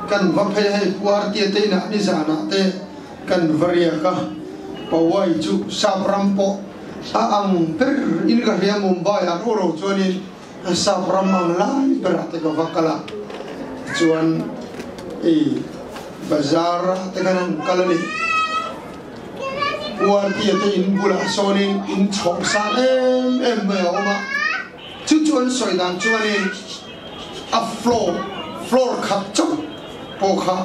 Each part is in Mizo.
Kan va phei hei Pu Artia te inah nizanah te kan va riak a, Powai chu sap ram pawh a ang ber in ka hria Mumbai ah ro ro chuanin sap ram ang lai berah te ka va kal a, chuan ei bazar ah te khan an kal a ni. Pu Artia te in bulah sawnin in chhawk sang em em mai a awm a. Chu chu an sawi dan chuanin a floor, floor khat chauh pawh kha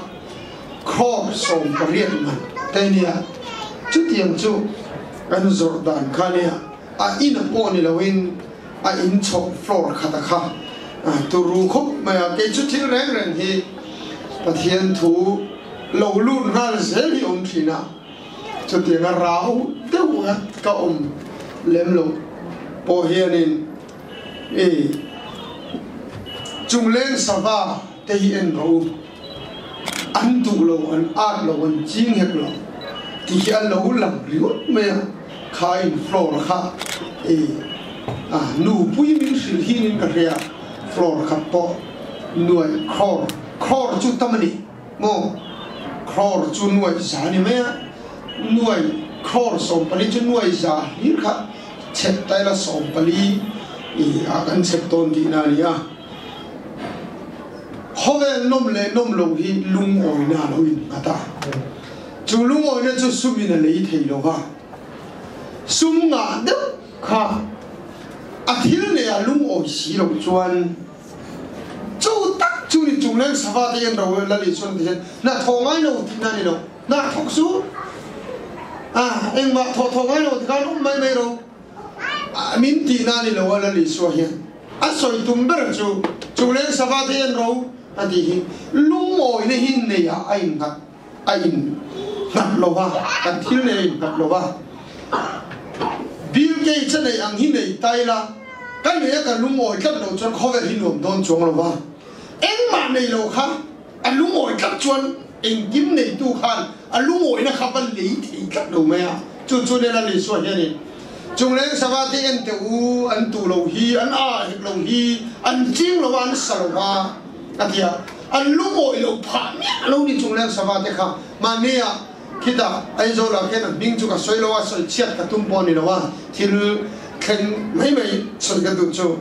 crore 18 man te a nia. Chutiang chu an zawrh dan kha a nia. A in a pawh ni loin a in chhawk floor khata kha turu khawp mai a. Kei chu thil reng reng hi Pathian thu lo lut nghal zel hi awm thin a. Chutianga rau deuh a ka awm lem lo pawh hianin i chungleng sava te hi en rawh u, an duh lo, an at lo, an ching hek lo tih hi a lo lang riawt mai a, kha in floor kha i a nupui min hrilh hinin ka hria, floor khat pawh nuaih crore, crore chu tam a ni. Maw? Crore chu nuaih za a ni mai a, nuaih crore 14 chu nuaih za hlir kha chhep ta ila 14 i ah kan chhep dawn tihna a ni a. Khawvel nawm leh nawm lo hi lungawina a lo innghat a, chu lungawina chu sumin a lei thei lo va, sum ngah deuh kha a thil neih a lungawi si loh chuan, Chu tak chu ni chung leng sava te en ro la li chuan ti hian hna thawh ngai lo tihna ni lo, hna thawk su a engmah thawh thawh ngai lo ti khan awm mai mai ro min tihna ni lo a la li sua hian a sawi tum ber chu chung leng sava te en ro a tih hi lungawina hi nei ah a innghat a in nghat lo va, kan thil nei a in nghat lo va. Bill Gates a neih ang hi nei ta ila, ka nei a ka lungawi tlat lo chuan khawvel hi nuam dawn chuang lo va. Engmah nei lo kha a lungawi tlat chuan engkim neitu khan a lungawina kha va lei thei tlat lo mai a. Chu chu nen a Lisua hianin chungleng sava te en teh u, an tuh lo hi, an a hek lo hi, an ching lo va, an sa lo va a ti a. An lungawi loh phah miah lo ni chung leng sava te kha mahnia khitah Aizawl ah khian a hming chu ka sawi lo a, sawi chhiat ka tum pawh a ni lo a, thil thleng mai mai sawi ka duh chu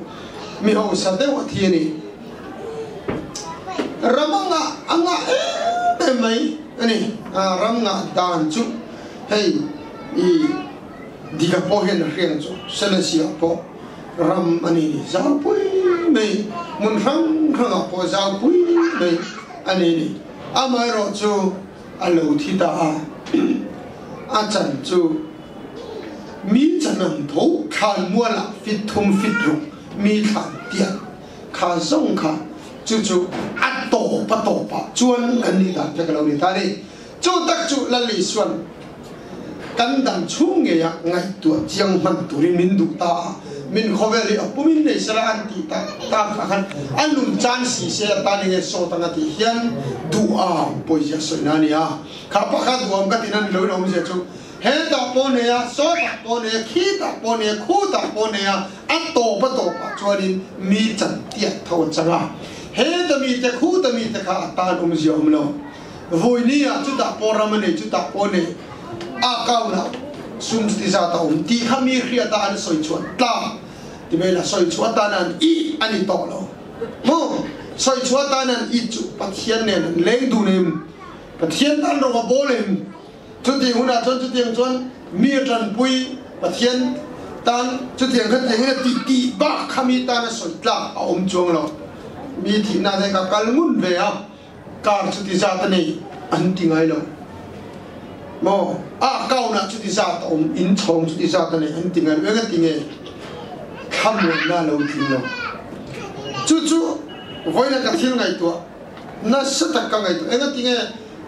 mi hausa deuh a thi a ni. Ram a ngah a ngah em em mai a ni, ram ngah dan chu hei i Dika pawh hian a hriang chu Selesih ah pawh ram a ni ni zau pui mai, hmun hrang hrangah pawh zau pui mai a ni ni. Amaherawh chu a lo thi ta a, a chan chu mi chan ang tho thlan mualah fit thum fit ruk mi thlan tiat kha zawng kha chu chu a tawp a tawpah chuan kan nih dan vek a lo ni ta a ni. Chu tak chu Lal Isuan kan dam chhung ngeia ngaihtuah chiang hman turin min duh ta a, min khawvel hi a pumin nei sela an tih tak tak ah khan a nun chan si se atan enge sawt anga tih hian duham pawizia sawina a ni a. Kha pakhat duham ka tihna ni loin a awmzia chu hetah pawh nei a, sawtah pawh nei a, khitah pawh nei a, khutah pawh nei a, a tawp a tawpah chuanin mi chan tiat tho a chang a. Heta mite khuta mite kha a tan awmzia awm lo. Vawiini ah chutah pawh ram a nei, chutah pawh nei a kaunah sum chuti zat a awm tih kha mi hriat a an sawi chhuah tlak ti mai la, sawi chhuah atan an ih a ni tawh lo maw? Sawi chhuah atan an ih chu Pathian nen an leng dun em? Pathian tan rawng a bawl em? Chutiang hunah chuan chutiang chuan mi a tanpui Pathian tan chutiang kha tiang in a tih tih bak kha mi tan a sawi tlak a awm chuang lo. Mi thihna te ka kal ngun ve a. Car chuti zat a nei an ti ngai lo maw? A account ah chuti zat a awm, in chhawng chuti zat a nei an ti ngai lo. Engati nge thlamuanna a lo tling lo? Chu chu vawiin ka thil ngaihtuah nasa tak ka ngaihtuah. Engati nge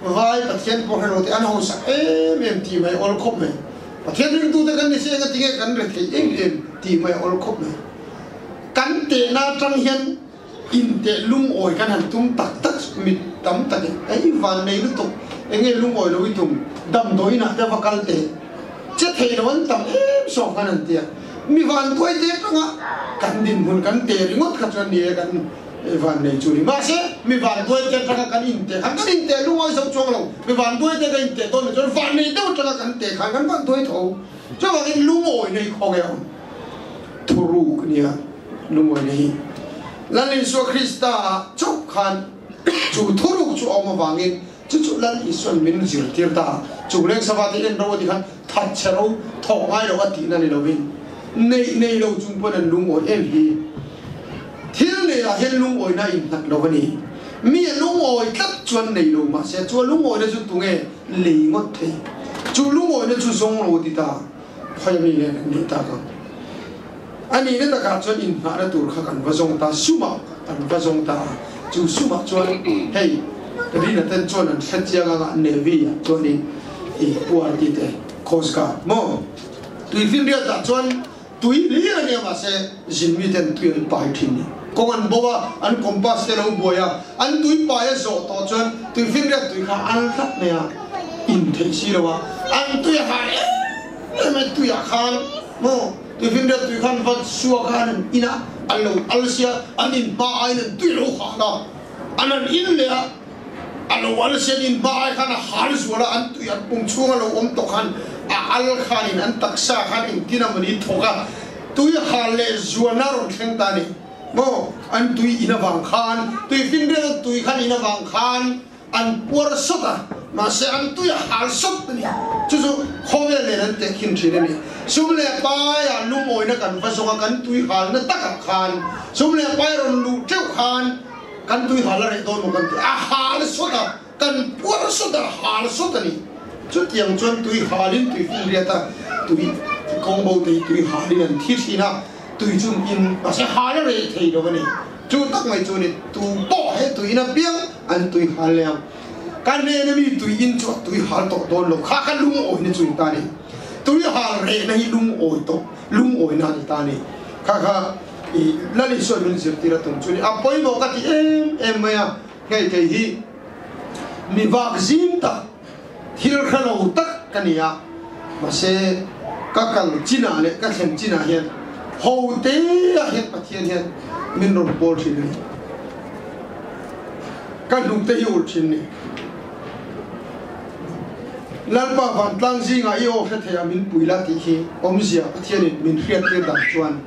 vai Pathian pawh hrelo te an hausak em em tih mai awl khawp mai. Pathian ringtute kan ni si engati nge kan rethei em em tih mai awl khawp mai. Kan tehna atang hian Inteh lungawi kan han tum tak tak mit tam takin ei van nei lutuk enge lungawi lo i tum damdawi inah te va kal teh che thei lo an tam em sawk khan an tia mi van tuai te atanga kan dinhmun kan teh ringawt kha chuan ni e kan Van nei chu ni. Mahse, mi vanduai te atanga kan inteh khan kan inteh lungawi zo chuang lo. Mi vanduai te ka inteh dawn lo chuan van nei deuh atanga kan teh khan kan vanduai tho. Chuvangin lungawi nei khaw nge awm? Thuruk nia lungawi nei hi. Lal Isua Krista ah chauh khan chu thuruk chu a awm avangin chu chu Lal Isua'n min zirtir ta a. Chung leng sava te en ro a ti khan that chhe ro thawk ngai lo a tihna ni lovin neih nei lo chung pawn an lungawi em hi. Thil nei ah hian lungawina a innghat lo a ni. Mi a lungawi tlat chuan nei lo mahse chu a lungawina chu tunge lei ngawt thei? Chu lungawina chu zawng lo ti ta khawi ami nge kan nih tak ang? A nihna takah chuan inngahna tur kha kan va zawng ta, sumah kan va zawng ta a, chu sumah chuan hei Rina ten chuan an hre chiang anga Navy ah chuanin i puar ti te Coast Guard maw? Tuifinriat ah chuan Tui hlir a nia mahse zin mi ten tui an pai thin ni. Kawng an bo a, an compass te lo buai a, an tui pai a zawh tawh chuan tui finriat tui kha al tlat mai a, in theih si lo a, an tui a har em em mai tui ah khan maw tui finriat tui khan va suak a an an in a, an lo al sia, an in hma aiin an tui lo hal a, an han in leh a, a lo al sia an in hma ai khan a hal zual a, an tui an pum chhung a lo awm tawh khan a al khanin an taksa khan engtin a mawni thawk a, tui hal leh zualna a rawn thleng ta a ni maw, an tui in avang khan, tui finriat a tui khan in avang khan an puar sawt a, mahse an tui a hal sawt a ni, chu chu khawvel nen an tehkhin thin a ni. Sum leh paia lungawina kan va zawng a, kan tui halna takah khan sum leh pai rawn luh teuh khan, Kan tui hal a reh dawn maw kan ti a, hal sawt a, kan puar sawt a, hal sawt a ni. Chutiang chuan tui halin tui fing riat a, tui kawng bo te hi tui halin an thi thin a, tui chu in mahse hal a reh thei lo a ni. Chu tak mai chu ni, tu pawh he tui in apiang an tui hal leh ang. Ka hnena mi tui in chu a tui hal tawh dawn lo, kha kha lungawina chu in ta a ni. Tui hal rehna hi lungawi tawh, lungawina a ni ta a ni. Kha kha. I Lal Isua min zirtir a tum chu ni. A pawimawh ka ti em em mai a, hei kei hi mi vak zim tak, thil hre lo tak ka ni a, mahse ka kal chinah leh ka thlen chinah hian ho te ah hian Pathian hian min rawn pawl thin a ni. Ka hnuk te hi ulh thin ni. Lalpa vantlang zingah i aw hre thei a min pui la tih hi awmzia Pathianin min hriattir dan chuan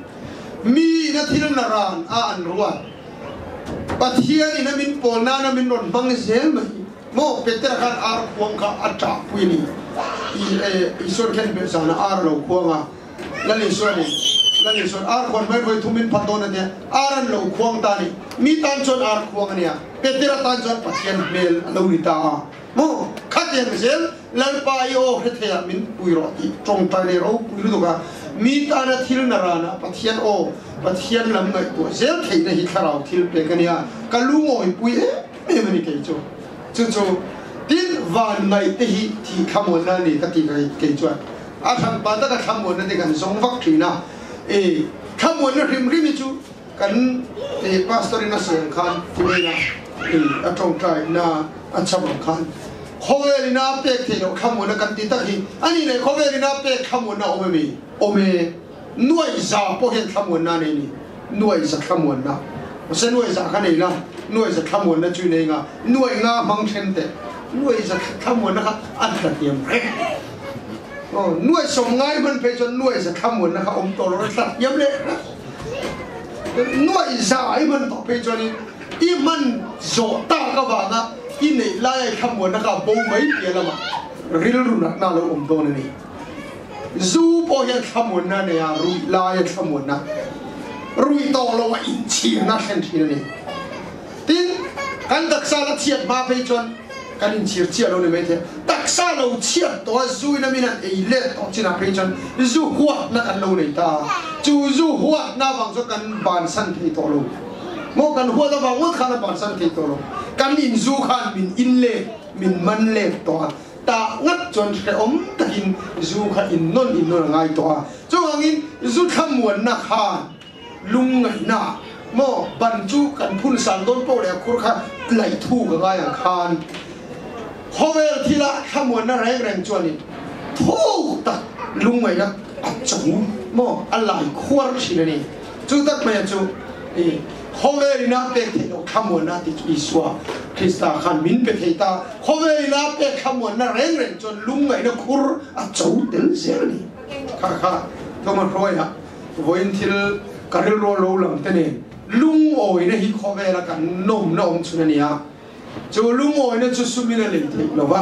Mi in a thil na ran a an ruat. Pathian in a min pawl nana min rawn hmang zel mai maw? Petera khan ar khuang kha a ṭah pui a ni. Isuan khen belh zana ar a lo khuang a, Lal Isuan in, Lal Isuan ar khuan mai vawi thum min phat dawn a tia, ar an lo khuang ta a ni. Mi tan chuan ar khuang a nia, Petera tan chuan Pathian hmel a lo ni ta a. Maw? Khatiang zel Lalpa i aw hre thei ah min pui rawh tih tawngtai leh ropui lutuk a, mi tana thil na ran ah Pathian aw, Pathian lam ngaihtuah zel theihna hi thlarau thil pek a nia, ka lungawi pui em em a ni kei chu. Chu chu tin van ngaih te hi thih thlamuanna a ni ka ti kei chuan a hran pa taka thlamuanna te kan zawng vak thin a, e thlamuanna hrim hrim hi chu Kan pastor in a sawi ang khan kumin a a tawngtai na a chham ang khan khawvel in a pek theih loh thlamuanna kan ti tak hi a ni leh khawvel in a pek thlamuanna a awm emi? Awm e. Nuaih za pawh hian thlamuanna a nei ni. Nuaih za thlamuanna. Mahse nuaih za kha nei la, nuaih za thlamuanna chu i nei nga, nuaih nga hmang then teh. Nuaih za thlamuanna kha a tla hniam reng. Aw, nuaih sawm ngai hman phei chuan nuaih za thlamuanna kha awm tawh lo a tla hniam leh reng. Nuaih za i hman tawh phei chuanin i hman zawh tak avanga i neih laia i thlamuanna kha a bo mai piah lamah rilru natna a lo awm dawn a ni. Zu pawh hian thlamuanna a nei a, ruih laia thlamuanna, ruih tawh loa inchhirna a thlen thin a ni. Tin, kan taksa la chhiat hma phei chuan kan inchhir chiah lo ni maithei a, taksa lo chhiat tawh a zu ina min han ei let tawh chinah phei chuan zu huatna kan lo nei ta a, chu zu huatna avang chuan kan bansan thei tawh lo. Maw kan huat avang ngawt khan a bansan thei tawh lo. Kan inzu khan min in let, min man let tawh a, tah ngat chuan hrehawm takin zu kha innawn innawn a ngai tawh a. Chuvangin zu thlamuanna khan Lungngaihna maw ban chu kan phun sang dawn pawh leh a khur kha laih thu ka ngai ang khan khawvel thila thlamuanna reng reng chuanin thuk tak lungngaihna a cho maw a lai khuar thin a ni. Chu tak mai chu i Khawvel ina pek theih loh thlamuanna tih chu Isua Krista khan min pe thei ta. Khawvel ina pek thlamuanna reng reng chuan lungngaihna khur a cho tel zel a ni. Kha kha Thoma Hruaia vawiin thil ka rilru a lo lang te nen lungawina hi khawvela kan nawmna awm chhun a ni a. Chu lungawina chu sumin a lei theih lo va.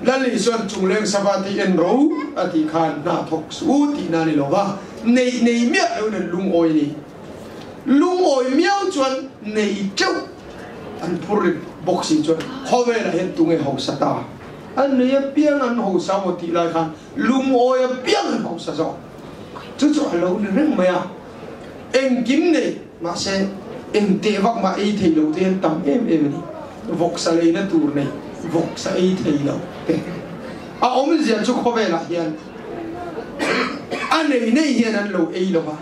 Lal Isua'n chungleng sava tih en ro a tih khan hna thawk suh u tihna a ni lo va, neih nei miah loin an lungawi a ni. Lungawi miau chuan nei teuh an phur ri bawk si chuan khawvelah hian tunge hausa ta? An nei apiang an hausa maw tih lai khan lungawi apiang an hausa zawk. Chu chu a lo ni reng mai a, engkim nei mahse eng teh vak mah ei thei lo te hian tam em em a ni. Vawksa leina tur nei, vawksa ei thei lo te. A awmzia chu khawvelah hian a nei nei hian an lo ei lo va,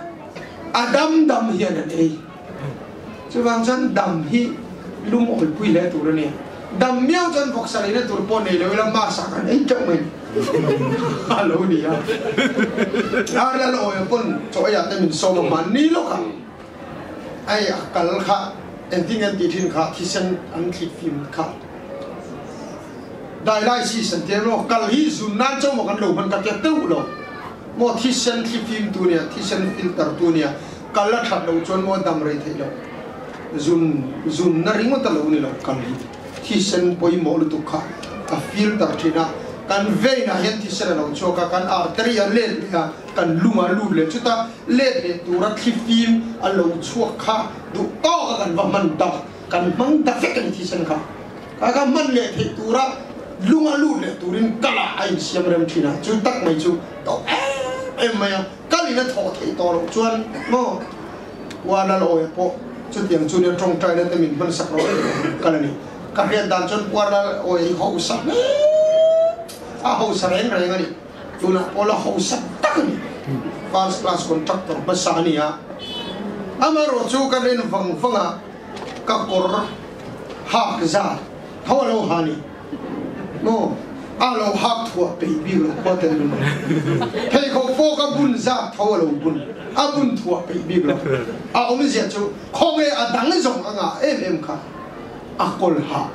a dam dam hian an ei. Chuvang chuan dam hi lungawipui hle tur a ni. Dam miau chuan vawksa leina tur pawh nei lo ila mask ah kan ei teuh mai a lo ni a. Ar lal awia pawn chaw eiah te min sawm a hman ni lawk a, ai a kal kha engtin nge an tih thin kha thisen an thlit fim kha dialysis an ti a maw kal hi zun nan chauh maw kan lo hman ka tia teuh lo maw thisen thli fim tu nia thisen filter tu nia Kal a that loh chuan maw dam rei theih loh. Zun zun na ringawt a lo ni lo kal hi. Thisen pawimawh lutuk kha a filter thin a, kan vein ah hian thisen a lo chhuak a, kan artery a let leh a, kan lung a lut leh chuta let leh tura thli fim a lo chhuak kha duh tawk a kan va hman ta, kan hmang ta vek a ni thisen kha. Kha kha hman leh theih tura lung a lut leh turin kal ah a insiam rem thin a, chu tak mai chu to em em mai a. Kal in a thawh theih tawh loh chuan maw Puar Lal Awia pawh chutiang chu nia tawngtaina te min hman sak loh em kal a ni. Ka hriat dan chuan Puar Lal Awia hi hausa hle a hausa reng reng a ni. Tunah pawh la hausa tak a ni. First class contractor hmasa a ni a. Amaherawh chu kan en vang vang a ka kawr hak zat tho a lo ha ni. Maw? A lo hak thuah peih bik lo khua tel lung a. Pheikhawk pawh ka bun zat tho a lo bun. A bun thuah peih bik lo. A awmzia chu khawnge a dang zawng a ngah em em kha a kawl hah.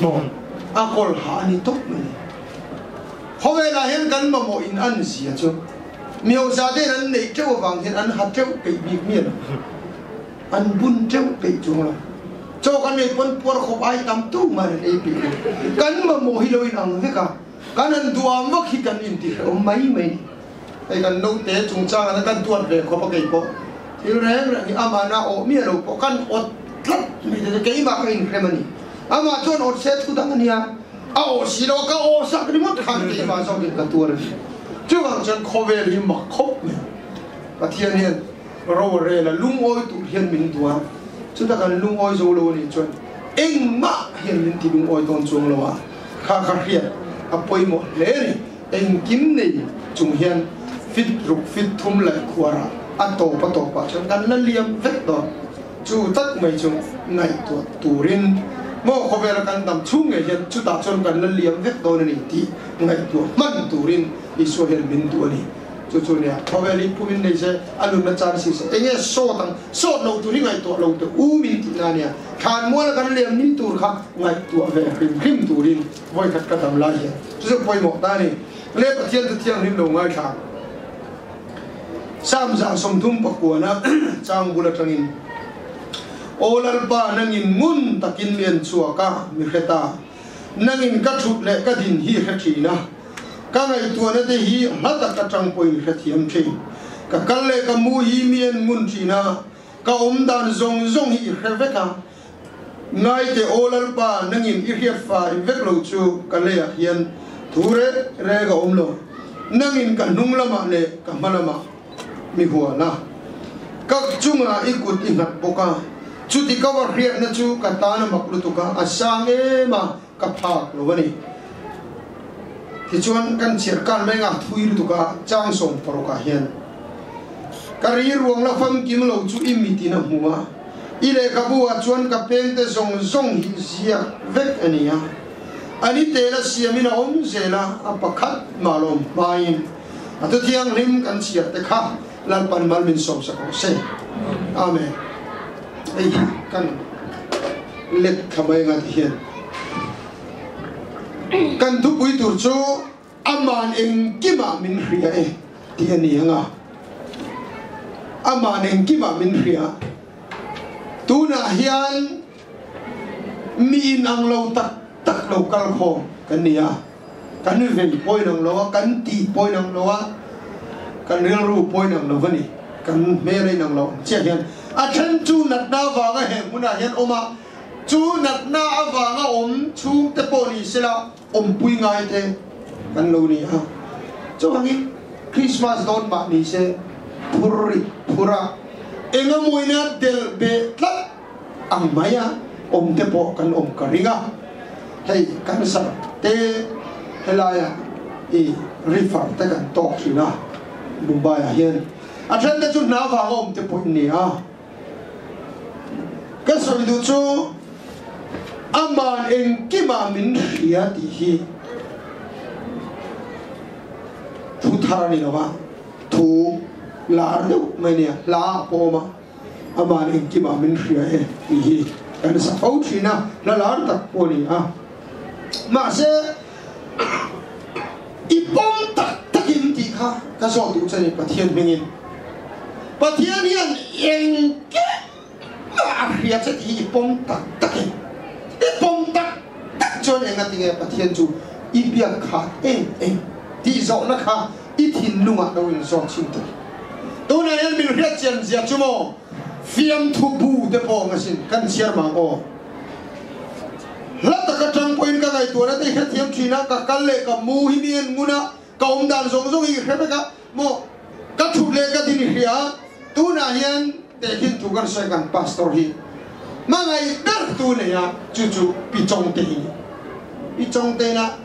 Maw? A kawl hah a ni tawp mai. Khawvelah hian kan mamawh in an zia chu mioza ten an neih teuh avang hian an ha teuh peih bik miah lo. An bun teuh peih chuang lo. Chaw kan ei pawn puar khawp ai tam tu man an ei peih lo. Kan mamawh hi lo in ang vek a, kan han duam vak hi kan inti hrehawm mai mai ni. Hei kan naute chungchang ah kan duat ve khawp a kei pawh thil reng reng hi amah na awh miah lo pawh kan awt tlat mai te chu keimah ka inhrem a ni. Amah chuan awt se thu dang a nia, a awh si lo a ka awh sak ringawt khan keimah zawkin ka tuar a ni. Chuvang chuan khawvel hi mak khawp mai. Pathian hian Ro a rel a, lungawi tur hian min duh a, chuta kan lungawi zo lo a nih chuan engmah hian min ti lungawi dawn chuang lo a, kha kha hriat a pawimawh hle a ni. Engkim nei chung hian fit ruk fit thum leh khuarah a tawp a tawpah chuan kan la liam vek dawn. Chu tak mai chu ngaihtuah turin maw khawvela kan dam chhung ngei hian chutah chuan kan la liam vek dawn a ni tih ngaihtuah hman turin Isua hian min duh a ni. Chu chu nia, khawvel hi pum in nei se, a nunna chan si se, enge sawt ang, sawt lo tur hi ngaihtuah lo teh u min tih na nia, thlan muala kan liam ni tur kha ngaihtuah ve hrim hrim turin vawikhat ka dam lai hian chu chu pawimawh ta a ni. Le Pathian chu thianghlim lo ngaithla. Psalm 39 chang bul atangin, Aw Lalpa, nangin ngun takin mi en chhuak a, mi hre ta. Nangin ka thut leh ka din hi hre thin a, ka ngaihtuahna te hi hla tak atang pawhin hre thiam thin. Ka kal leh ka mu hi mi en ngun thin a, ka awm dan zawng zawng hi i hre vek a. Ngaite aw Lalpa, nangin i hriat fai vek lo chu ka leiah hian thu rek rek a awm lo. Nangin ka hnung lamah leh ka hma lamah mi hual a, ka chungah i kut i nghat bawk a. Chuti ka va hriatna chu ka tan a mak lutuk a, a sang em a, ka phak lo a ni. Tichuan, kan chhiar kan mai ngah thui lutuk a, chang 16 ah hian ka ri ruang la famkim lo chu i mitin a hmu a, i lehkhabu ah chuan ka pengte zawng zawng hi ziak vek a ni a, a ni tela siamin a awm zel a, a pakhat mah lawm hmain a thu thianghlim kan chhiar te kha. Lalpan mal min sawm sak rawh se. Amen. Hei hi kan let thla mai anga ti hian kan thupui tur chu Aman engkimah min hria e tih a ni anga. Aman engkimah min hria. Tunah hian mi inang lo tak tak lo kal khawm kan ni a. Kan vei pawh inang lo a, kan tih pawh inang lo a, kan rilru pawh inang lo a ni. Kan hmel a inang lo ang chiah hian a then chu natna avanga he hmunah hian awm a, chu natna avanga awm chhungte pawh ni sela, Awmpui ngai te kan lo ni a, chuvangin Krismas dawn mah ni se phur ri phur a, eng a mawina delh beh tlat ang mai a awm te pawh kan awm ka ring a, hei cancer te helaia i refer te kan tawk thin a, Mumbai ah hian a then te chu hna vanga awm te pawh in ni a. Ka sawi duh chu aman engkimah min hria tih hi thu thar a ni lo va, thu lar deuh mai nia, hla a pawm a, aman engkimah min hria e tih hi kan sa fo thin a, hla lar tak pawh a ni a. Mahse, i pawm tak takin tih kha ka zawh duh che ni Pathian hmingin. Pathian hian engkim mah a hria che tih hi i pawm tak takin. I pawm tak tak chuan engati nge Pathian chu i biak khat em em tih zawhna kha i thinlungah lo inzawt chhin ta. Tunah hian min hriat chian zia chu maw fiamthu bu te pawh ang asin kan chhiar mang aw. Hla tak atang pawhin ka ngaihtuahna te i hrethiam thin a, ka kal leh ka mu hi mi en ngun a, ka awm dan zawng zawng hi i hre vek a, maw ka thut leh ka din i hria a, tunah hian tehkhin thu kan sawi kan pastor hi hmangaih ber tu nei a, chu chu Pi Chawngte hi ni. Pi Chawngte ina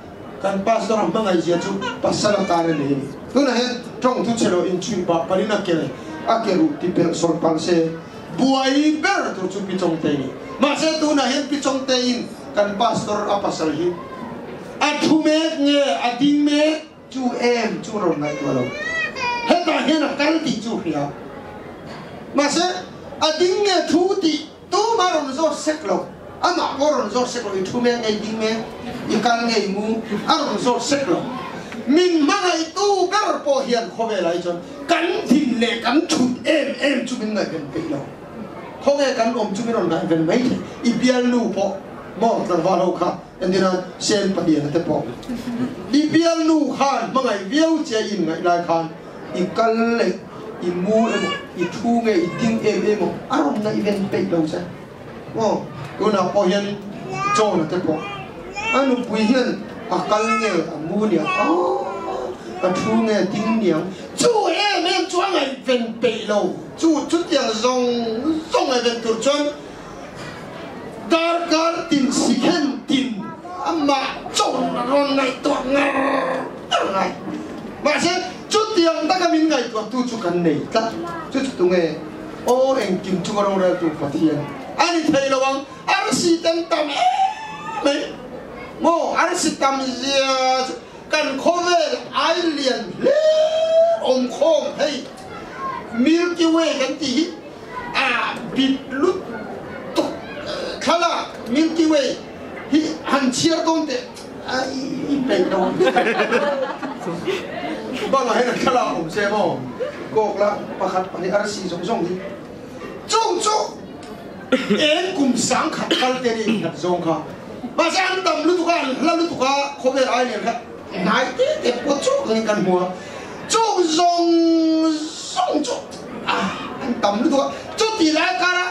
kan pastor a hmangaih zia chu pasal atan a nei a ni. Tunah hian tawngthu chhe lo inchhuih bah palin a kel a ke ruh ti pelh sawlh palh se, Buai ber tur chu Pi Chawngtei ni. Mahse tunah hian Pi Chawngteiin kan pastor a pasal hi a thu mek nge a ding mek chu em chu rawn ngaihtuah lo. Hetah hian a kal tih chu hria. Mahse a ding nge thu tih tumah rawn zawt sek lo. Amah pawh rawn zawt sek lo, i thu mek nge i ding mek, i kal nge i mu a rawn zawt sek lo. Min hmangaihtu ber pawh hian khawvelah hi chuan kan thin leh kan thut em em chu min ngaihven peih lo. Khawnge kan awm chu min rawn ngaihven mai thei. I bialnu pawh maw tlangval ho kha entirah Sen Paliana te pawh i bialnu khan hmangaih viau che i inngaih lai khan i kal leh i mu emaw i thu nge i ding em emaw a rawn ngaihven peih lo che. Aw, tunah pawh hian John-a te pawh a nupui hian a kal nge a mu niang, aw a thu nge ding niang, chu em em chu a ngaihven peih lo, chu chutiang zawng zawng ngaihven tur chuan darkar tin sikhen tin amah John a rawn ngaihtuah ngar ngar ngai. Mahse, chutiang taka min ngaihtuahtu chu kan nei tlat, chu chu tunge? Aw engkim chunga roreltu Pathian a ni thei lo ang, arsi ten tam em mai maw, arsi tam zia chu kan khawvel ai lian hle awm khawm hei Milky Way kan tih hi a bit lutuk thlalak Milky Way hi han chhiar dawn teh a i peih lo ang bangah hian a thlalak awm se maw kawk la pakhat pahnih arsi zawng zawng hi chung chu eng kum sangkhat kal te ni khat zawng kha mahse an tam lutuk a an hla lutuk a khawvel ai lian kha hnai te te pawh chuk angin kan hmu a chung zawng zawng chu an tam lutuk a chuti lai kara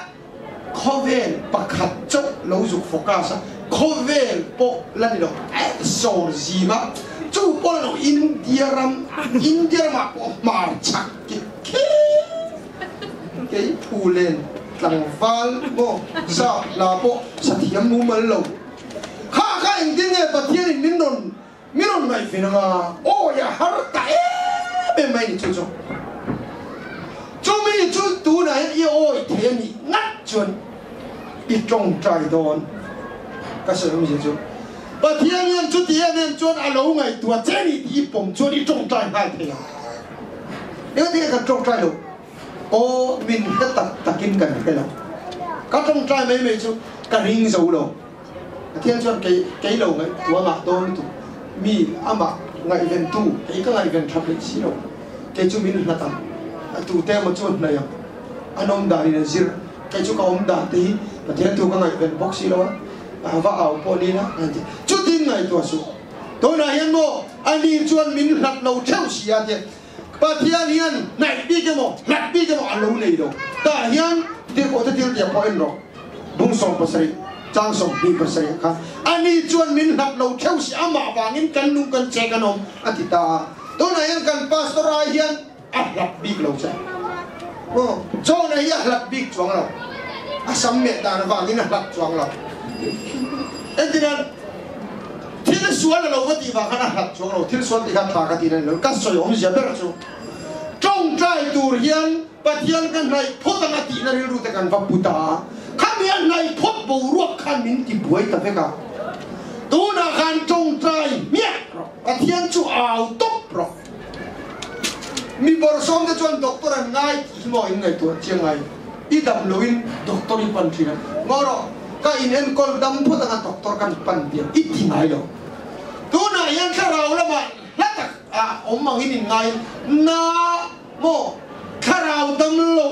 Khawvel pakhat chauh lo zuk focus a, khawvel pawh la ni lo, sawr zim a, chu pawh lo India ram, India ramah pawh hmarchhak ki kher kei phulen tlangval maw sa hla pawh sathiam mumal lo kha kha engtin nge Pathianin min rawn Min rawn ngaihven anga awi a har ta em em mai ni chu chu. Chumi chu tunah hian i awi thei a nih ngat chuan i tawngtai dawn ka sawi awmzia chu Pathian hian chuti em em chuan a lo ngaihtuah che ni tih i pawm chuan i tawngtai nghal thei ang. Engati nge kan tawngtai loh? Aw, min hre tak takin kan hre lo. Ka tawngtai mai mai chu ka ring zo lo. Pathian chuan kei kei lo ngaihtuah ngah dawn lutuk. Mi amah ngaihventu kei ka ngaihven tha peih si lo. Kei chu min hlat ang. A tute emaw chu a hnaih ang. An awm danin an zir. Kei chu ka awm dan te hi Pathian thu ka ngaihven bawk si lo a. A va au pawh ni la a ti. Chutin ngaihtuah suh. Tunah hian maw ani chuan min hlat lo theuh si a tia. Pathian hian hnaih bik emaw hlat bik emaw a lo nei lo. Tah hian tirhkoh te thil tiang pawh en rawh. Bung 70 chang 27 ah khan ani chuan min hlat lo theuh si amah vangin kan nung kan che kan awm a ti ta a. Tunah hian kan pastor ai hian a hlat bik lo che. Aw, John-a hi a hlat bik chuang lo. A sam meh dan avangin a hlat chuang lo. Entirnan, thil sual a lo va tih vang khan a hlat chuang lo. Thil sual tih kha tha ka tih na ni lo. Ka sawi awmzia ber chu tawngtai tur hian Pathian ka hnaih phawt ang a tihna rilru te kan va pu ta a. Khami a hnaih phawt boruak khan min ti buai ta vek a. Tunah khan tawngtai hmiah rawh. Pathian chu au tawp rawh. Mi bawrhsawm te chuan doctor an ngai tih hi maw in ngaihtuah chiang ngai? I dam loin doctor i pan thin a, ngaw rawh, ka in enkawl dam phawt anga doctor kan pan diam i ti ngai lo. Tunah hian thlarau lamah hla tak ah awm angin in ngai na maw thlarau dam lo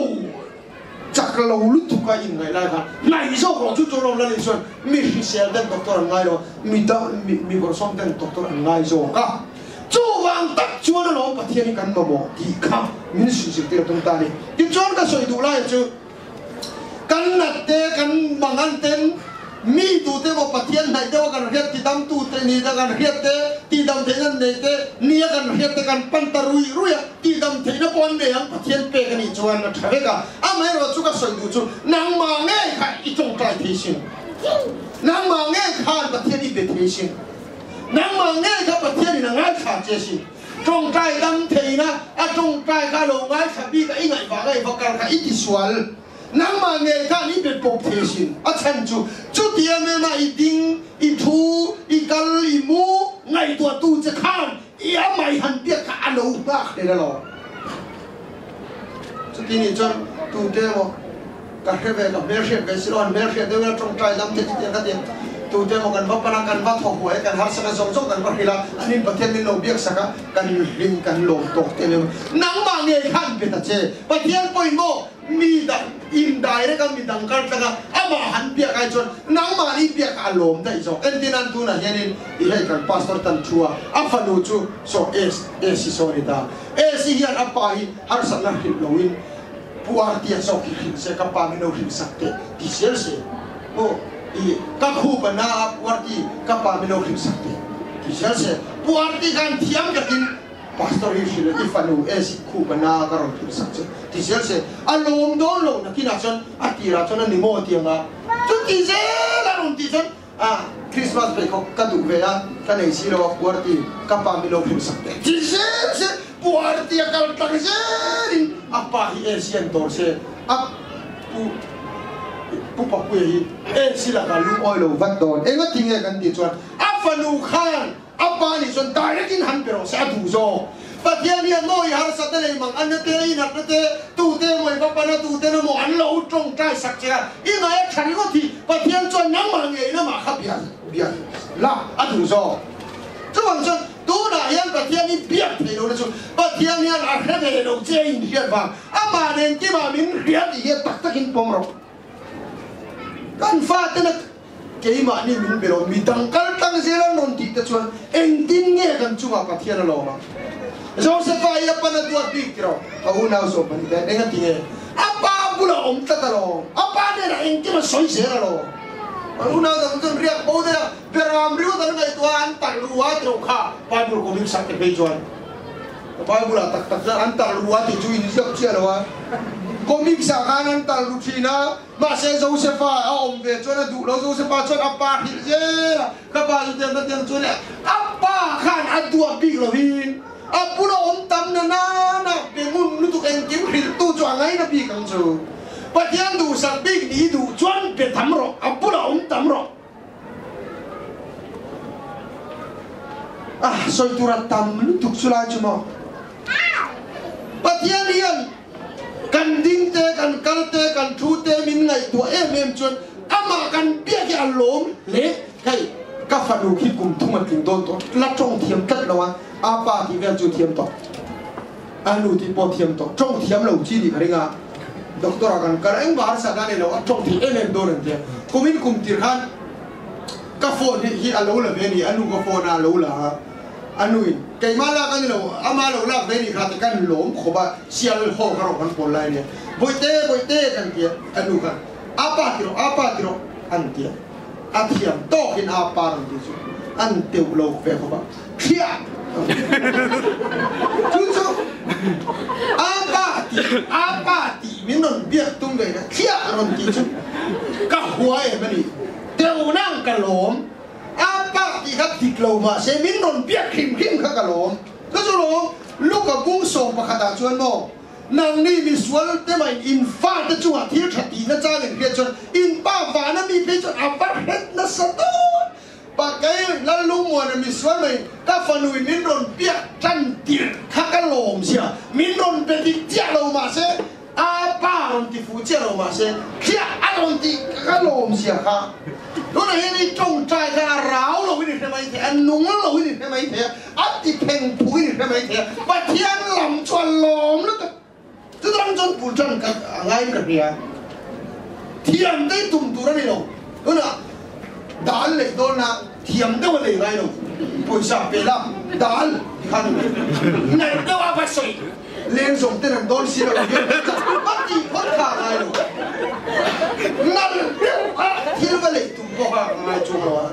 chak lo lutuk a in ngaih lai khan hnaih zawk rawh chu chu lawm la nih chuan mi hrisel ten doctor an ngai lo a, mi dam mi bawrhsawm ten doctor an ngai zawk a. Chuvang tak chuan alawm Pathian hi kan mamawh tih kha min suihzirtir a tum ta a ni. Tichuan ka sawi duh laiah chu kan nat te, kan mangan ten mi tute emaw Pathian hnaih deuha kan hriat tidamtu te ni te kan hriat te, tihdam theihna an nei te, nia kan hriat te kan pan ta ruih ruih a, tihdam theihna pawh an nei ang Pathian pek a nih chuan a tha vek a. Amaherawh chu ka sawi duh chu nangmah ngei kha i tawngtai thei sin, nangmah ngei khan Pathian i be thei sin. Nangmah ngei kha Pathianin a ngaithla che sin. Tawngtai dam theihna a tawngtai kha lo ngaithla bik a i ngaih vang a i va kal kha i ti sual. Nangmah ngei khan i bet pawp thei sin. A chhan chu chuti em em a i ding, i thu, i kal, i mu ngaihtuahtu che khan i amah i han biak kha a lo nghak hlel alawm. Chuti nih chuan tute emaw ka hre ve, ka hmelhriat ve si lo, an hmelhriat deuh ila tawngtai dam te chutiang ka ti ang. Tute emaw kan va pan a, kan va thaw huai a, kan harsat a zawng zawng kan va hrilh a, an in Pathian min lo biak sak a, kan hlim kan lawm tawk te emaw. Nangmah ngei khan be ta che, Pathian pawhin maw mi dang in direct a mi dang kar tlang a, amah han biak ai chuan nangmah nih biak a lawm daih zawk. Entin an tunah hianin i hei kan pastor tan thu a, a fanu chu saw S, S hi saw a ni ta. S hian a pa hi harsatna hrilh loin Pu Artia zawk hi hrilh se, ka pa min lo hrilh sak teh ti zel se maw i ka khup a na a Pu Arti ka pa min lo hrilh sak teh ti zel se Pu Arti khan thiam takin Pastor hi hrilh i fanu e si khup a na a ka rawn hrilh sak che ti zel se a lawm dawn lo nakinah chuan a tirah chuan a ni maw ti anga chuti zel a rawn tih chuan a Christmas pheikhawk ka duh ve a, ka nei si lo a, Puarti ka pa min lo hrilh sak teh ti zel se, Puarti a kal tlang zelin a pa hi AC an dawr se, a pu Pu Papuia hi AC lakah lungawi lo vat dawn, engati nge kan tih chuan a fanu khan A pa nih chuan direct in han pe rawh se a duh zawk. Pathian hian maw i harsatna nei mang an na te, i natna te, tu te emaw i va pana tu ten emaw an lo tawngtai sak che a, i ngaih a tha ringawt hi Pathian chuan nangmah ngei lamah kha bia bia la a duh zawk. Chuvang chuan tunah hian Pathian hi biak thei lohna chu Pathian hian a hre ve lo che a inhriat vang, amah nen kimah min hria tih hian tak takin pawm rawh. Kan fatena Keimahni min be lo, mi dang kal tlang zel an rawn tih te chuan engtin nge kan chungah Pathian a lawm ang? Josepha hi a pan a duat bik ti rawh, a unau zawk pahnih te eng a ti nge? A pa bulah awm tlat alawm, a pa hnenah engkim a sawi zel alawm. An unau dang chuan riak bo daih a, beram ringawt an ngaihtuah a, an talh ru a ti rawh kha, Bible comic sak te phei chuan. Bible ah tak tak chuan an talh ru a tih chu inziak chiah lo a, comics ah khan an talh ru thin a. Mahse Josepha a awm ve chuan a duh lo, Josepha chuan a pa hrilh zel a, ka pa chu tiang ka tiang chu le, a pa khan a duah bik lovin a bula awm tam na nana be ngun lutuk engkim hrilh tu chu a ngaina bik ang chu. Pathian duhsak bik ni duh chuan be tam rawh, a bula awm tam rawh. A sawi tur a tam lutuk chu lai chu maw? Pathian. hian kan ding te, kan kal te, kan thu te min ngaihtuah em em chuan amah kan biak hi a lawm hle. Hei ka fanu khi kum thum a tling dawn tawh, la tawng thiam tlat lo a, a pa tih vel chu thiam tawh, a nu tih pawh thiam tawh, tawng thiam lo chi nih ka ring a, doctor ah kan kal a, engmah harsatna a nei lo, a tawng thei em em dawn an ti a, kumin kum tir khan ka phone hi hi a lo la ve a ni, a nu ka phone a a lo la a. A nuin, Keimah lak a ni lo, ama lo lak ve ni kha ti kan lawm khawp a, sial haw ka rawh kan pawl lai nia. Bawihte, bawihte kan ti a, a nu khan, A pa ti rawh, a pa ti rawh an ti a. A thiam tawkin a pa rawn ti chu an teuh lo ve khawp a, Thliah! Chu chu a pa ti, a pa ti min rawn biak tum ve na, Thliah rawn ti chu ka hua em a ni, teuh nang ka lawm. A pa tih kha dik lo mahse min rawn biak hrim hrim kha ka lawm. Ka chu lawm, Luka bung 11 ah chuan maw, nangni misual te mah in in fate chungah thil tha tihna chang in hriat chuan in pa vana mi phei chuan a va hret nasa dawn. Pa kei Lallungmuana misual mah in ka fanu in min rawn biak tan tirh kha ka lawm zia, min rawn be dik chiah lo mahse A pa rawn ti fuh chiah lo mahse thliah a rawn tih ka lawm zia kha. Tunah hian i tawngtai kha a rau lo in i hre mai thei a, nung lo in i hre mai thei a, a ti pheng phung in i hre mai thei a, Pathian lam chu a lawm lutuk. Chutang chuan bul tan ka a ngaiin ka hria. Thiam te i tum tur a ni lo. Tunah dal leh dawnna thiam deuh a nei ngai lo. Pawisa pe la dal ti khan nalh deuh a va sawi. Leng zawng ten an dawn si lo hian ka tih phawt kha a ngai lo. Nal deuh a thil va lei tum pawh kha a ngai chuang lo a.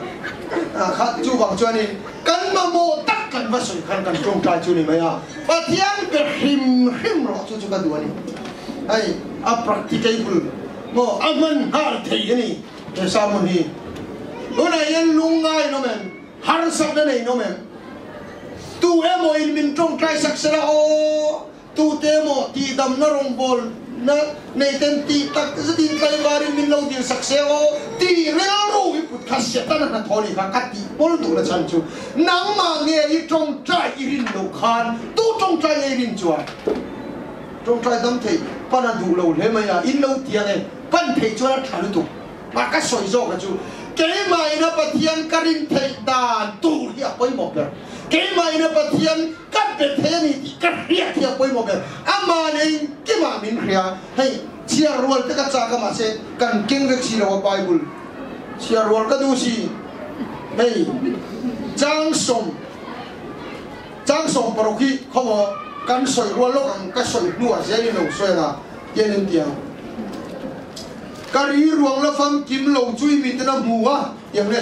Kha chuvang chuanin kan mamawh tak kan va sawi khan kan tawngtai chu ni mai a. Pathian pe hrim hrim rawh chu chu ka duh a ni. Hei a practicable maw a hman nghal thei a ni he sermon hi. Tunah hian lungngai nawm em? Harsatna nei nawm em? Tu emaw in min tawngtai sak sela aw, tute emaw tihdamna rawngbawlna nei ten tih tak zetin tlaivarin min lo dil sak se aw tih rilru i put kha Setana hnathawh nih kha ka tih pawl duhna chhan chu nangmah nge i tawngtai i rin loh khan tu tawngtai nge i rin chuan tawngtai dam thei pan a duh lo hle mai a, in lo tiang e, pan theih chuan a tha lutuk. A ka sawi zawk a chu, keimah ina Pathian ka rin theih dan tur hi a pawimawh ber. Keimah ina Pathian ka be thei a ni tih ka hriat hi a pawimawh ber. Amah nen engkimah min hria. Hei, chhiar rual te ka chak a mahse kan keng vek si lo a Bible. Chhiar rual ka duh si. Hei, chang sawm, chang 16 hi khaw maw kan sawi rual lawk ang ka sawi hnuah zel in lo sawi ang a, tian in ti ang. Ka ri ruang la famkim lo chu i mitin a hmu a, tiang le.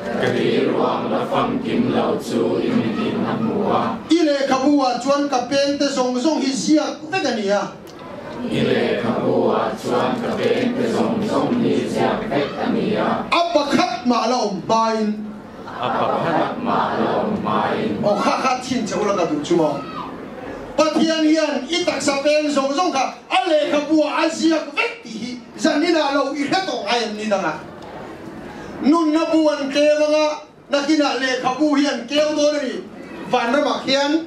Ka ri ruang la famkim lo chu i mitin a hmu a. I lehkhabu ah chuan ka peng te zawng zawng hi ziak vek a ni a. I lehkhabu ah chuan ka peng te zawng zawng hi ziak vek a ni a. A pakhat mah la awm hmain. A pakhat mah la awm hmain. Aw kha kha thin che ula ka duh chu maw? Pathian hian i taksa peng zawng zawng kha a lehkhabu ah a ziak vek tih hi zaninah lo i hre tawh ngai em ni dangah? Nunna bu an keu anga nakinah lehkhabu hi an keu dawn a ni. Vanramah khian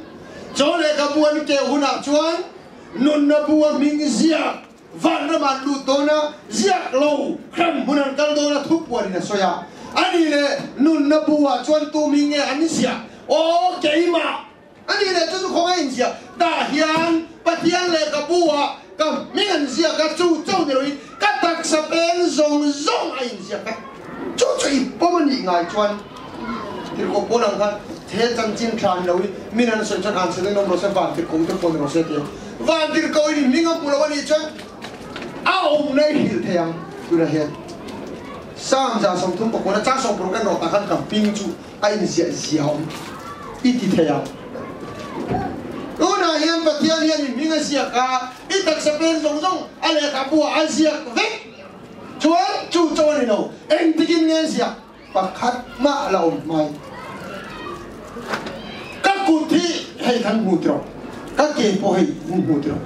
chaw lehkhabu an keu hunah chuan nunna bu a hming ziak Vanram an lut dawn a, ziak lo hrem hmun an kal dawn a thupuan in a sawi a. A nih leh nunna bu ah chuan tu mi nge an ziah? Aw keimah! A nih leh chu chu khawngaih in ziah tah hian Pathian lehkhabu ah ka hming an ziak a, chu chauh ni loin ka taksa peng zawng zawng a inziak vek. Chu chu i pawm a nih ngai chuan tirhkoh pawl ang khan he chanchin tha ni loin min an sawi chuan an sawi dang rawh se, van tirhkoh te pawh ni rawh se ti a. Van tirhkoh in hming a hmu lo a nih chuan a awmna i hrilh thei ang. Tunah hian Psalm 39 a chang 60 en rawh tah khan ka hming chu a inziah zia awm i ti thei ang. Tunah hian Pathian hian i hming a ziak a, i taksa pen zawng zawng a lehkhabu ah a ziak vek. Chuan chu chaw a ni lo, engtikin nge ziak pakhat mah la awm hmai. Ka kut hi hei kan hmu tiraw, ka ke pawh hei kan hmu tiraw.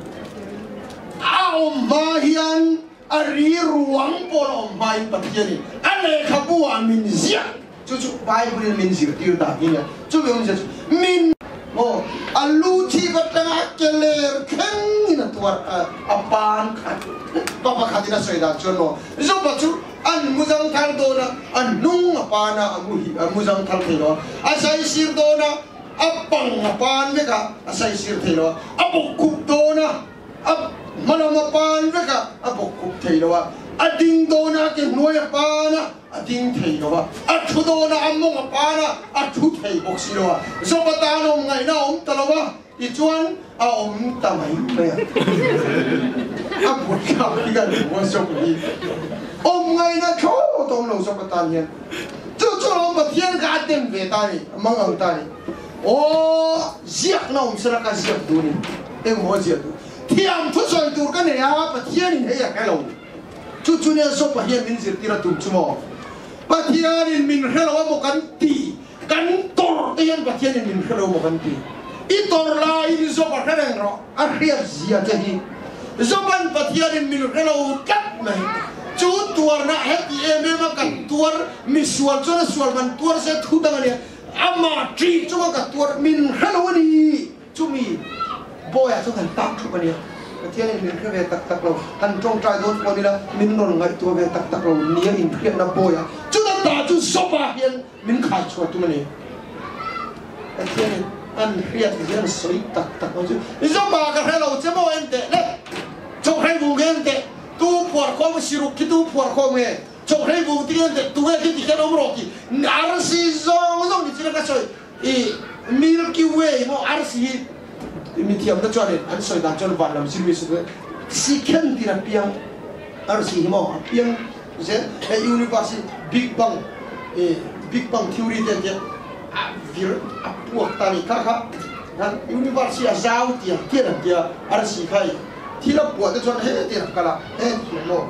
A awm hma hian a ri ruang pawh la awm hmain Pathianin a lehkhabu ah min ziak. Chu chu Bible in min zirtir dan hi nia. Chumi awmzia chu min. Maw a lu chhip atanga a ke ler thleng in a tuar a pan khat. Pa pakhat in a sawi dan chuan maw Joba chu an mu zangthal dawn a, a hnung a pan a, a mu hi a mu zangthal thei lo a, a saisir dawn a, a pang a pan vek a, a saisir thei lo a, a bawkkhup dawn a, a hmalam a pan vek a, a bawkkhup thei lo a, a ding dawn a, a ke hnuai a pan a, a ding thei lo a, a thu dawn a, a mawng a pan a, a thu thei bawk si lo a, Joba tan awm ngaihna a awm ta lo a, tichuan a awm ta mai mai a, a buaithlak hi kan hmu a Job hi awm ngaihna thlawt a awm lo Job atan hian chu chu lo Pathian kha a tem ve ta a ni, a mang ang ta a ni, aw ziakna awm sela ka ziak duh a ni, engmaw a ziak duh, thiam thusawi tur ka nei a, Pathianin hei a hre lo. Chu chu nia Jopa hian min zirtir a tum chu maw? Pathianin min hre lo a maw kan ti? Kan tawrh te hian Pathianin min hre lo maw kan ti? I tawrh laiin Jopa hre reng rawh, a hriat zia che hi. Jopa'n Pathianin min hre lo tlat mai. Chu tuarna heti em em a kan tuar, misual chuan a sual man tuar se thu dang a nia, amah ṭih chunga ka tuar min hre lo a ni. Chumi bawiah chuan han tak thup a nia. Pathianin min hre ve tak tak lo, han tawngtai dawn pawh nila min rawn ngaihtuah ve tak tak lo nia inhriatna bawiah chuta ta chu Joba hian min khai chhuah tum a ni. Pathianin an hriat hian sawi tak tak lo chu Joba ka hre lo che maw en teh le, chawhhrei vung nge en teh, tu phuar khawm siruk khi tu phuar khawm nge, chawhhrei vung ti en teh, tunge khi ti hian awm rawh ti arsi zawng zawng ni china ka sawi. I Milky Way maw arsi hi mithiamte chuanin an sawi dan chuan van lam zirmi si chu sikhen tin a piang arsi hi maw a piang zel hei universe hi Big Bang i Big Bang theory te an tia a vir a puak ta ni kha kha han universe hi a zau tiang tian an tia arsi kha i thil a puah te chuan hetiang a kal a hetiang maw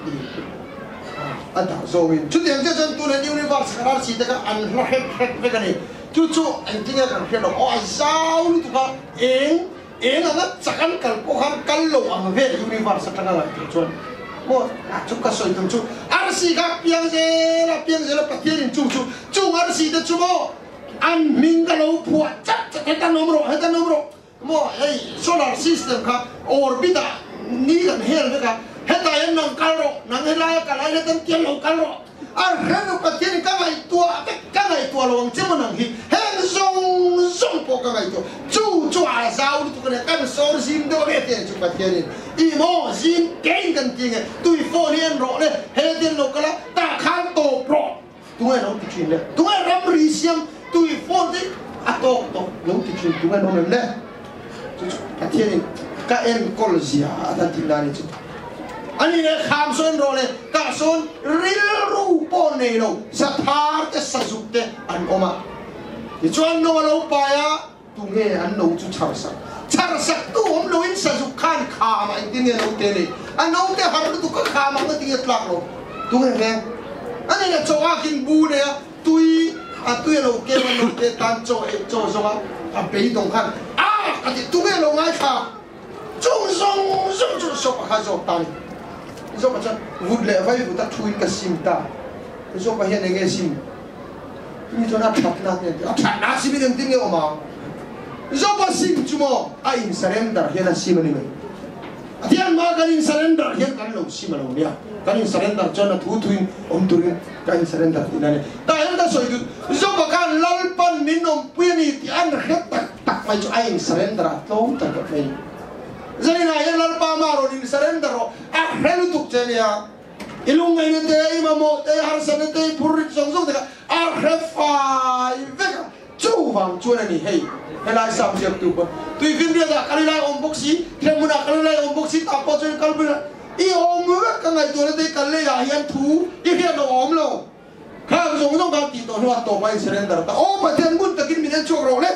i A dah zawngin chutiang chiah chuan tuna universe kan arsi te kha an hla hrek hrek vek a ni. Chu chu engtin nge kan hriat lo. Aw a zau lutuk a, eng eng anga chak an kal pawh khan kal lo ang vel universe atanga ngaihtuah chuan maw a chu ka sawi tum chu arsi kha a piang zel a piang zel a Pathianin chung chu chung arsi te chu maw an hming ka lo phuah chat chat hetan awm rawh hetan awm rawh Maw hei solar system kha orbit ah ni kan hel vek a, hetah hian nang kal rawh, nang helai a kal ai hetan tiang lo kal rawh, a hrenu Pathian in ka ngaihtuah vek, ka ngaihtuah lo ang che maw nang hi, heng zawng zawng pawh ka ngaihtuah, chu chu a zau lutuk a nia, kan sawr zim deuh a nge tih chu Pathian in i maw zim kein kan ti nge, tui phone hi en rawh le, he tian lo kal a, tah khan tawp rawh. Tunge lo ti thin le? Tunge ramri siam tui phone te a tawk tawh lo ti thin tunge an awm em le? Chu chu Pathianin ka enkawl zia a tan tih na ni chu. Ani leh kham sawn rawh le tah sawn rilru pawh nei lo sathar te sazuk te an awm a. Tichuan no a lo pai a. Tunge an no chu chhar sak? Chhar sak tu awm loin sazuk khan kham ah engtin nge no te nei? A no te har lutuk ka kham ang a tinge tlak lo. Tunge nge? A nei a chaw ak in bu nei a tui a tui a lo kem a no te tan chaw ei chaw zawng a a beidawng khan a ka ti tunge lo ngaithla chung zawng zawng chu Job a kha zawk ta ni. Job a chuan vut leh vai vut a thu in ka sim ta. Job a hian enge sim? Mi chuan a thatna te an ti a, a thatna sim in engtin nge awm ang? Job-a sim chu maw a in surrender hian a sim a ni mai. A thian hma kan in surrender hian kan lo sim a lo nia, kan in surrender chuan a thu thuin awm turin kan in surrender tihna a ni. Tah hian ka sawi duh, Job-a khan Lalpan min awmpui a ni tih an hre tak tak mai chu a in surrender a tlawm tak tak mai a ni. Zaninah hian Lalpa mah rawn in surrender rawh, a hre lutuk che nia. I lungngaihna te, i mamawh te, i harsatna te, i phurrit zawng zawng te kha a hre fai vek a, chuvang chuan a ni hei helai sam ziaktu pawn tuifinriat ah kal ilai awm bawk si, hremhmun ah kal ilai awm bawk si tah pawh chuan kal bulah i awm vek ka ngaihtuahna te i kal lei ah hian thu i hriat loh a awm lo, khang zawng zawng kha tih tawh hnuah tawp a in surrender ta, aw Pathian ngun takin min en chhuak rawh le,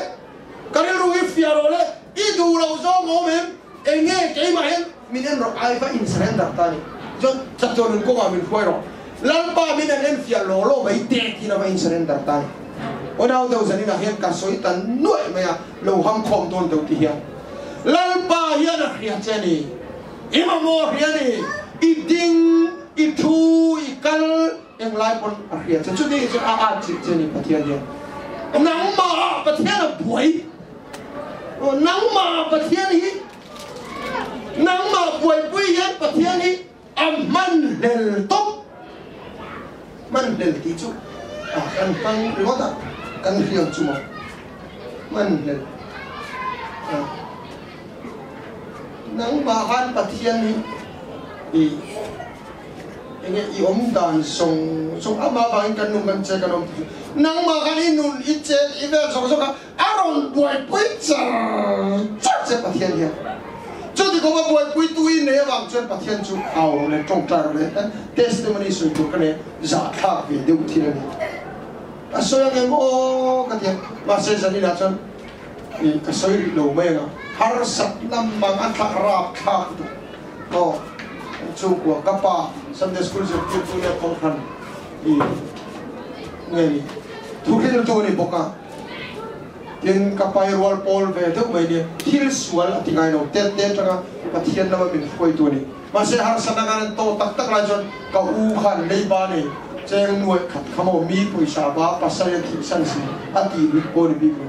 ka rilru hi fiah rawh le, i duh loh zawng awm em? Eng nge keimah hian min en rawh ai va in surrender ta ni chuan chatuan nun kawngah min hruai rawh Lalpa min an en fiah law law mai teh tiin a va in surrender ta ni aw nau deuh zaninah hian ka sawi ta nuaih mai a lo ham khawm dawn deuh ti hian Lalpa hian a hria che ni i mamawh a hria ni i ding i thu i kal englai pawn a hria che chutih chuan a at chilh che ni Pathian hian nangmah ah Pathian a buai. Nangmah Pathian hi, nangmah buaipui hian Pathian hi a hmanhlel tawp. Hmanhlel tih chu a kan hmang ringawt a, kan hriam chu maw? Hmanhlel. Nangmah khan Pathian hi i enge i awm dan zawng zawng amah vangin kan nun kan che kan awm tih chu nangmah khan i nun i chet i vel zawng zawng kha A rawn buaipui char char che Pathian hian. Chuti kawng a buaipuitu i nei avang chuan Pathian chu au leh tawngtai rawh leh hian testimony sawi tur ka nei zahthlak ve deuh thil a ni. A sawi ang em aw ka ti a, mahse zaninah chuan i ka sawi rih lo mai ang a, harsat lamang a thlak rapthlak lutuk aw chhungkua ka pa Sunday school zirtirtu nia kohhran i nge ni thuhriltu a ni bawk a. Tin, ka pai rual pawl ve deuh mai nia, thil sual a ti ngai lo, tet te atanga Pathian lama min hruaitu a ni. Mahse, harsatna khan an tawh tak tak lai chuan ka u khan leiba nei cheng nuaih khat kha maw mi pawisa ba pasal in a thihsan si a tih lut pawh a ni bik lo.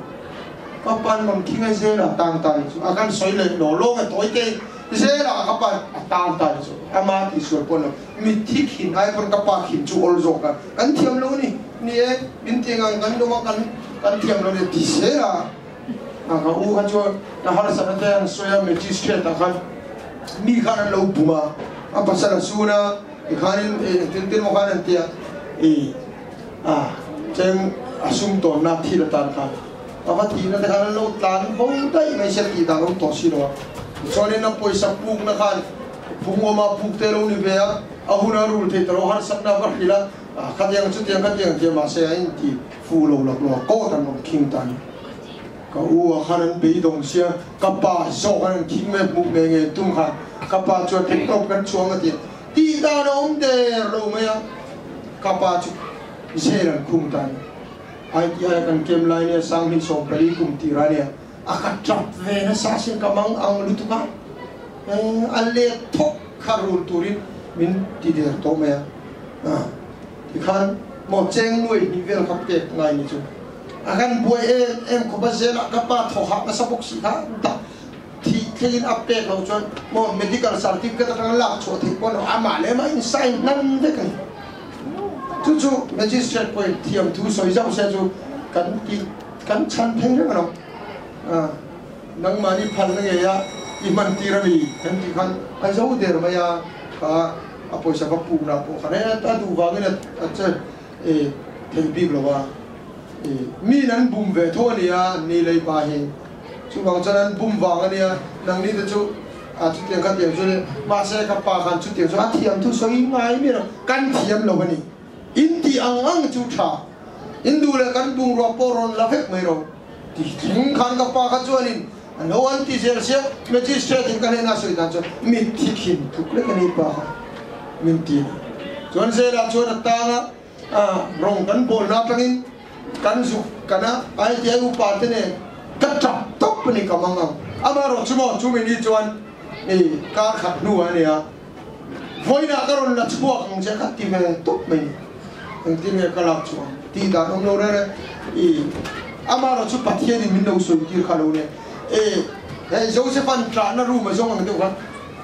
Ka pan rawn khi ngai zel a tang ta ni chu a kan sawi leh law law nge tawi te zel a ka pan a tang ta ni chu ama tihsual pawh a ni lo. Mitthi khin ai pawn ka pa khin chu awl zawk a kan thiam lo a ni. Ni e, min ti ngang kan lung a kan kan thiam lo le ti zel a, a ka u kha chuan ka harsatna te an sawi a magistrate ah khan mi khan an lo bum a, a pasal a sun a tikhanin e engtin tin maw khan an ti a i a cheng a sum tawnna thil atan khan a va thihna te khan an lo tlan bo daih mai sia tih dan awm tawh si lo a, tichuanin a pawisa pukna khan phung awm a puk te lo ni ve a, a hun a rul thei ta lo harsatna a va hrilh a. Khatiang chutiang khatiang tia mahse a inti fu lo lak lo a court an rawn khing ta a ni. Ka u ah khan an beidawng sia ka pa zawk an an khing mai a hmuh ngei ngei an tum khan ka pa chuan theihtawp kan chuang a ti a, tih dan a awm der lo mai a, ka pa chu jail an khung ta a ni. ITI a kan kem lai nia Sanghnih 14 kum tir a nia a ka tap ve nasa asin ka mang ang lutuk a, a let thawk kha rul turin min ti der tawh mai a. Tikhan maw cheng nuai hnih vel kha pek ngai ni chu a kan buai em em khawp a, zel ah ka pa thaw hah nasa bawk si kha dah thih thleng in a pek loh chuan maw medical certificate atanga lak chhuah theih pawh a lo amah leh amah in sign hnan vek a ni. Chu chu magistrate pawhin thiam thu sawi zauh se chu kan tih kan chhan thei reng a lo. Nangmahni phalna ngei a i hman tir a ni kan tih khan a zo der mai a kha. A pawisa va pukna pawh kha reng a duh vangin a che thei bik lo a, miin an bum ve tho a nia an ni lei pa hi, chuvang chuan an bum vang a nia nangni te chu a chutiang kha tiang chu mahse ka pa khan chutiang chu a thiam thu sawi ngai miah lo, kan thiam lo a ni, in tih ang ang chu tha, in duh leh kan bungrua pawh rawn la vek mai rawh ti thleng khan ka pa kha chuanin A lo an ti zel sia, Magistrate in ka hnenah sawi dan chuan mitthi khin tluk lek a ni pa kha min ti a. Chuan zelah chuan a tang a, rawng kan bawlna atangin kan zuk kan a, ITI upa te nen ka tap tawp a ni ka mang ang. Amaherawh chu maw chumi ni chuan i kar khat hnu a nia, vawiinah ka rawn la chhuak ang che ka ti ve tawp mai ni. Engtin nge ka lak chhuah ang tih dan awm lo reng reng i amaherawh chu Pathianin min lo sawi tir kha lo nia e hei Joseph-a'n ṭahna room a zawng ang deuh khan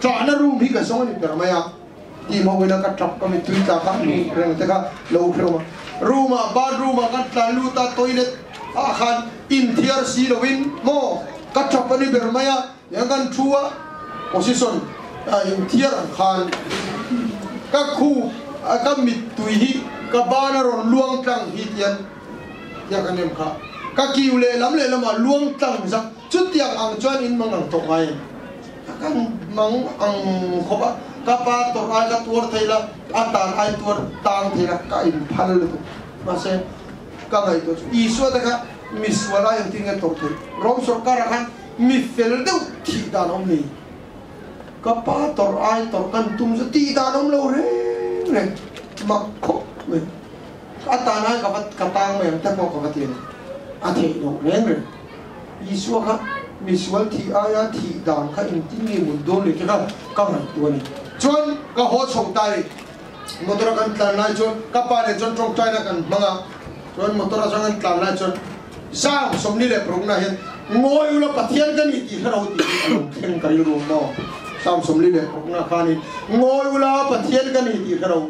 ṭahna room hi ka zawng a ni ber mai a tih hmawh ila ka ṭap ka mittui tla kha hmuh reng te kha lo hrehawm a room ah bathroom ah kan tlan lut a toilet ah khan inthiar si lovin maw ka ṭap a ni ber mai a Tiang kan thu a position a inthiar ang khan ka khup a ka mittui hi ka ban a rawn luang tlang hi tian tiang kan em kha ka kiu lehlam lehlamah luang tlang zak chutiang ang chuan in mang ang tawh ngai em a kan mang ang khawp a ka pa tawrh ai ka tuar thei la a tan ai tuar tang thei la ka inphal lutuk mahse ka ngaihtuah chu Isua te kha misual ai engtin nge tawrh theih Rom sorkar ah khan Mi fel deuh thih dan awm nei. Ka pa tawrh ai tawrh kan tum chu tih dan awm lo reng reng. Mak khawp mai. A tan ai ka va ka tang mai ang te pawh ka va ti a ni. A theih loh reng reng. Isua kha misual thih aia thih dan kha engtin nge mut dawn leh te kha ka ngaihtuah a ni. Chuan ka haw chho ta i motor a kan tlan lai chuan ka pa nen chuan tawngtaina kan hmang a. Chuan motor atang kan tlan lai chuan zam 46 na hian. Ngawi ula Pathian ka ni tih hre lo tih hi a lo thleng ka rilru maw? Psalm 46 khanin Ngawi ula Pathian ka ni tih hre lo.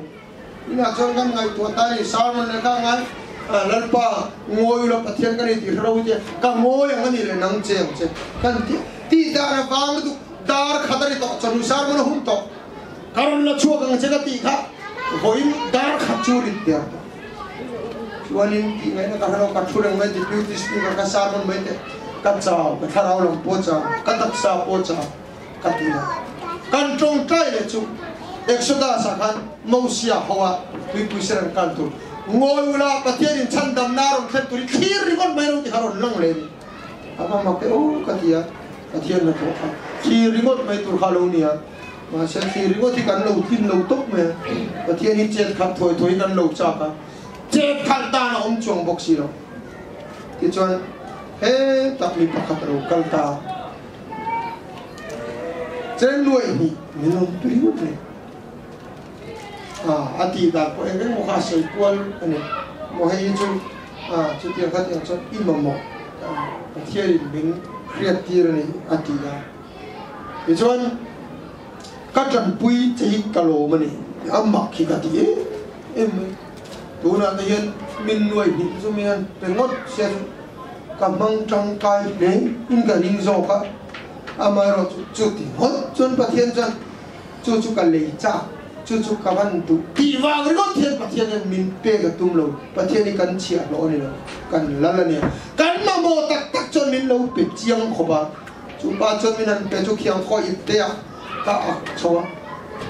Inah chuan kan ngaihtuah ta ni sermon leh kha ngai Lalpa ngawi ula Pathian ka ni tih hre lo hi tia ka ngawi ang a nih leh nang che ang che kan ti tih dan a vang lutuk dar khat a ni tawh chawhnu sermon a hun tawh ka rawn la chhuak ang che ka tih kha vawiin dar khat chu rit der tawh chuanin tih ngaihna ka hre lo ka thu reng mai deputy speaker ka sermon mai teh ka chau ka thlarau lam pawh chau ka taksa pawh chau. Ka ti a. Kan tawngtai leh chu Exodus ah khan Mosia ho a tuipui ser an kal tur ngawi ula Pathian in chhandamna a rawn thlen turin thlir ringawt mai ro ti kha rawn lang leh ni. A va mak e aw ka ti a, Pathian hnathawh kha thlir ringawt mai tur kha a lo ni a, mahse thlir ringawt hi kan lo tlin lo tawp mai a, Pathian hi chet khalh thuai thuai hi kan lo chak a, chet khalh dan a awm chuang bawk si lo. Tichuan hetah mi pakhat a lo kal ta a. Chen nuaih hnih min rawn tui ngawt mai. Ah, a tih dan pawh eng eng maw kha a sawi kual a ni. Maw hei hi chu ah chutiang kha tiang chuan i mamawh Pathianin min hriat tir a ni a ti a. Tichuan ka tanpui che hi ka lawm a ni a mak hi ka ti em em mai. Tunah te hian min nuaih hnih chu mi hian pe ngawt sia chu ka hmang tangkai hle in ka ring zawk a, amaherawh chu chuti ngawt chuan Pathian chuan chu chu ka lei chak, chu chu ka van duh tih vang ringawt hian Pathian hian min pek a tum lo, Pathian hi kan chhiah hlawh a ni lo, kan lal a nia, kan mamawh tak tak chuan min lo pe chiang khawp a, chu pa chuan min han pe chu khiang khaw ip te ah ka ak chho a,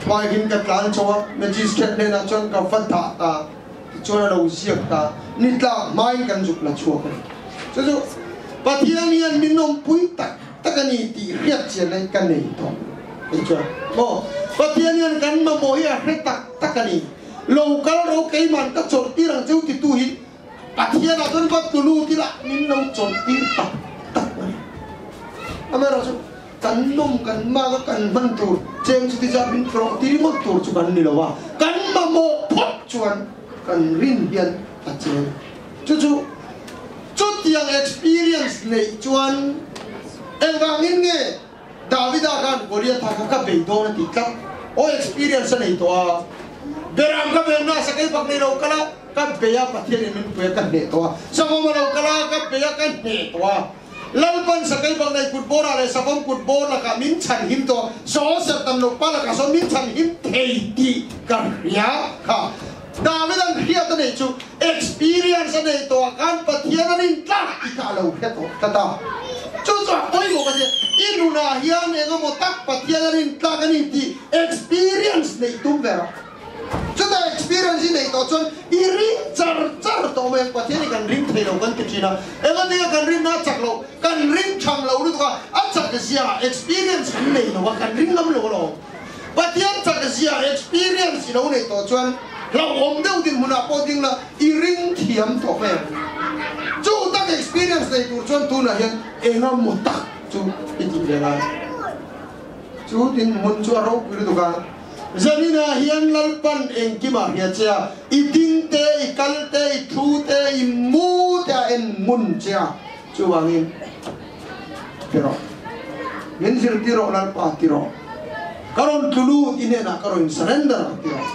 bike in ka tlan chho a, magistrate hnenah chuan ka va dah ta. Tichuan a lo ziak ta, ni tlak hmain kan zuk la chhuak a ni. Chu chu Pathian hian min awmpui tak tak a ni tih hriat chian hi ka nei tawh. Kei chuan maw Pathian hian kan mamawh hi a hre tak tak a ni. Lo kal ro keiman ka chawlh tir ang cheu titu hi Pathianah chuan va tulu tila min lo chawlh tir tak tak a ni. Amaherawhchu Kan nawm kan mak a kan hman tur cheng chuti zat min tlawh tir ngawt tur chu kan ni lo a, kan mamawh phawt chuan kan rin hian a cheng. Chu chu chutiang experience neih chuan engvangin nge Davida khan Goliatha kha ka bei dawn a tih tlat? Aw experience a nei tawh a, Beram ka ven nasa kei bak nei lo kal a, ka bei a Pathianin min pui a ka hneh tawh a, Savawm a lo kal a ka bei a ka hneh tawh a. Lalpan sakei bak nei kut bawrah leh savawm kut bawr lakah min chhan him tawh, saw serh tam loh pa lakah sawn min chhan him thei tih ka hria kha. David-a'n hriat a neih chu experience a neih tawh ah khan Pathian a rin tlak tih kha a lo hre tawh tlat a. Chu chu a pawimawh ka ti. I nunah hian eng emaw tak Pathian a rin tlak a ni tih experience neih tum ve rawh. Chutah experience i neih tawh chuan i ring char char tawh mai ang, Pathian hi kan ring thei lo kan ti thin a, engati nge kan rinna a chak loh, kan ring tham lo lutuk a, a chak zia experience kan nei lo a, kan ring ngam lo alawm. Pathian chak zia experience i lo neih tawh chuan hlauhawm deuh dinhmunah pawh ding la i ring thiam tawh mai ang. Chu tak experience nei tur chuan tunah hian engemaw tak chu i tih ve lai. Chu dinhmun chu a ropui lutuk a. Zaninah hian Lalpan engkimah hria che a, i ding te, i kal te, i thu te, i mu te a en ngun che a, chuvangin ti rawh. Min zirtir rawh Lalpa ti rawh. Ka rawn tlu lut i hnenah ka rawn in surrender ang ti rawh.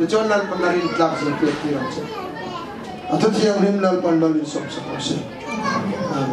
Tichuan Lalpan a rintlak zirtir tir ang che. A thu thianghlim Lalpan mal in sawmsak rawh se. Amen.